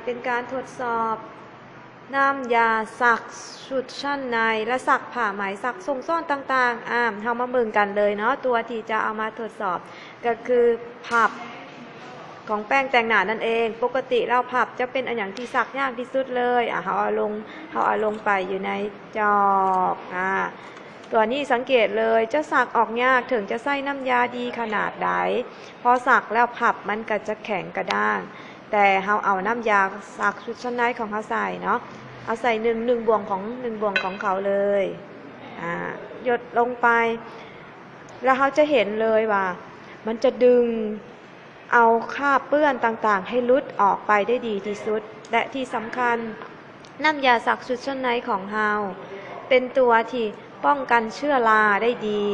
ເປັນການທົດສອບນ້ຳຢາຊັກຊຸດຊັ້ນໃນ ແລະ ຊັກຜ້າໄໝ ຊັກສົ່ງຊ້ອນຕ່າງໆ. ອາ ເຮົາມາເບິ່ງກັນເລີຍເນາະ ຕົວທີ່ຈະເອົາມາທົດສອບ ກໍຄືພັບຂອງແປ້ງແຕ່ງໜ້ານັ້ນເອງ. ປົກກະຕິແລ້ວພັບຈະເປັນອັນຫຍັງທີ່ຊັກຍາກທີ່ສຸດເລີຍ. ອາ ເຮົາເອົາລົງ ເຮົາເອົາລົງໄປຢູ່ໃນຈອກ. ອາ ຕົວນີ້ສັງເກດເລີຍ ຈະຊັກອອກຍາກ ເຖິງຈະໃຊ້ນ້ຳຢາດີຂະໜາດໃດ ພໍຊັກແລ້ວພັບມັນກໍຈະແຂງກະດ້າງ. ແຕ່ເຮົາເອົານ້ຳຢາຊັກຊຸດຊັ້ນໃນຂອງເຮົາໃສ່ເນາະ ເອົາໃສ່ໜຶ່ງ ໜຶ່ງບ່ວງຂອງ ໜຶ່ງບ່ວງຂອງເຂົາເລີຍ. ອາ ຢົດລົງໄປ ແລ້ວເຮົາຈະເຫັນເລີຍວ່າມັນຈະດຶງເອົາຄາບເປື້ອນຕ່າງໆໃຫ້ຫຼຸດອອກໄປໄດ້ດີທີ່ສຸດ ແລະ ທີ່ສຳຄັນ ນ້ຳຢາຊັກຊຸດຊັ້ນໃນຂອງເຮົາເປັນຕົວທີ່ປ້ອງກັນເຊື້ອລາໄດ້ດີ.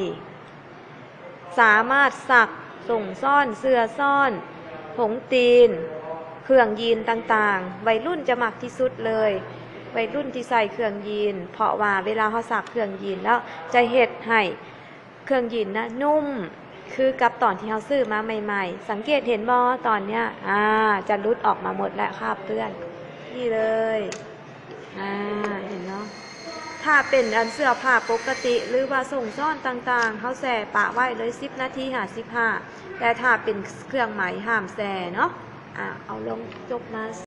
ສາມາດຊັກສົ່ງຊ້ອນເສື້ອຊ້ອນ ຜົງຕີນ ເຄື່ອງຢີນຕ່າງໆ. ໄວລຸ້ນຈະມັກທີ່ສຸດເລີຍ ໄວລຸ້ນທີ່ໃສ່ເຄື່ອງຢີນ ເພາະວ່າເວລາເຮົາຊັກເຄື່ອງຢີນແລ້ວ ຈະເຮັດໃຫ້ເຄື່ອງຢີນນະນຸ້ມ ຄືກັບຕອນທີ່ເຮົາຊື້ມາໃໝ່ໆ. ສັງເກດເຫັນບໍ່? ຕອນເນີ້ຍ ອາ ຈະຫຼຸດອອກມາໝົດແລ້ວ ຄາບເປື້ອນ ນີ້ເລີຍ. ອາ ເຫັນເນາະ ຖ້າເປັນອັນເສື້ອຜ້າປົກກະຕິ ຫຼືວ່າສົ່ງຊ້ອນຕ່າງໆ ເຮົາແຊ່ປະໄວ້ເລີຍສິບນາທີ ຫ້າສິບຫ້າ. ແຕ່ຖ້າເປັນເຄື່ອງໄໝຫ້າມແຊ່ເນາະ. ອາ ເອົາລົງຈົກມາ